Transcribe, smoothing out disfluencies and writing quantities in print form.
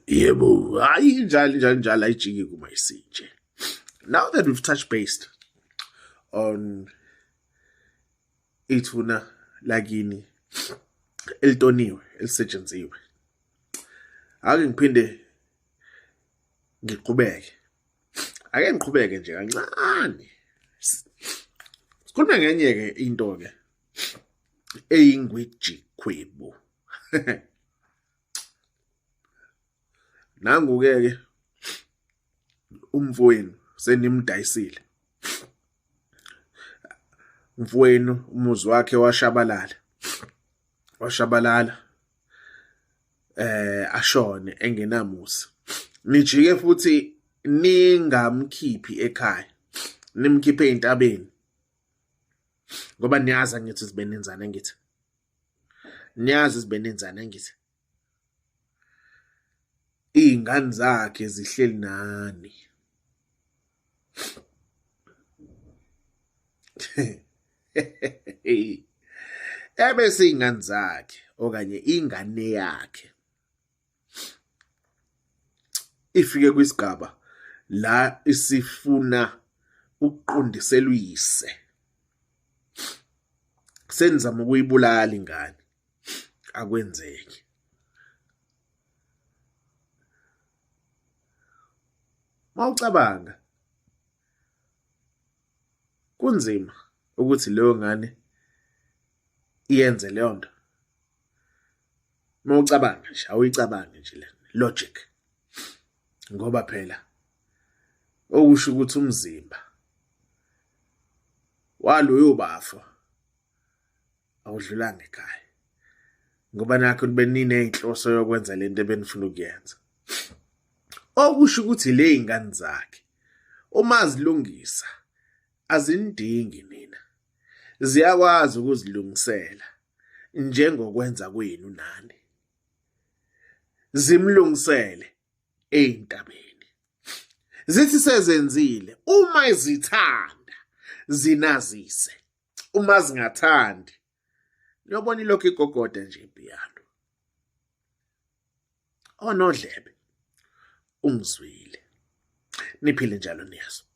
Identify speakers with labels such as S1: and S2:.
S1: Yebo, hayi njalo njalo njalo ayijiki kuma isinje. Now that we've touched based on ithuna lakini elitoniwe elisetshenziwe, ake ngiphinde ngiqhubeke, ake ngiqhubeke nje kancane sikhulume ngenye-ke into-ke eyingwijikhwebu. Nangu-ke ke umfowenu senimdayisile, umfowenu umuzi wakhe washabalala, washabalala ashone engenamuzi. Nijike futhi ningamkhiphi ekhaya, nimkhiphe ey'ntabeni ngoba niyazi angithi zibe nenzani angithi, niyazi zibe nenzani angithi. Iy'ngane zakhe zihleli nani. Ebese iy'ngane zakhe okanye ingane yakhe ifike kwisigaba la isifuna ukuqondisela uyise, senizama ukuyibulala ingane. Akwenzeki. Mawucabanga kunzima ukuthi leyo ngane iyenze leyo nto. Mawucabanga nje awuyicabangi nje le logic ngoba phela okusho ukuthi umzimba waloyo bafo awudlulanga ekhaya ngoba nakho beniney'nhloso yokwenza le nto ebenifuna ukuyenza. Okusho ukuthi le y'ngane zakhe uma zilungisa azinidingi nina, ziyakwazi ukuzilungisela njengokwenza kwenu nani, zimlungisele ey'ntabeni. Zithi sezenzile uma zithanda zinazise. Uma zingathandi niyobona ilokhu igogoda nje ipiyano. Onodlebe ungizwile, niphile njalo niyezwa.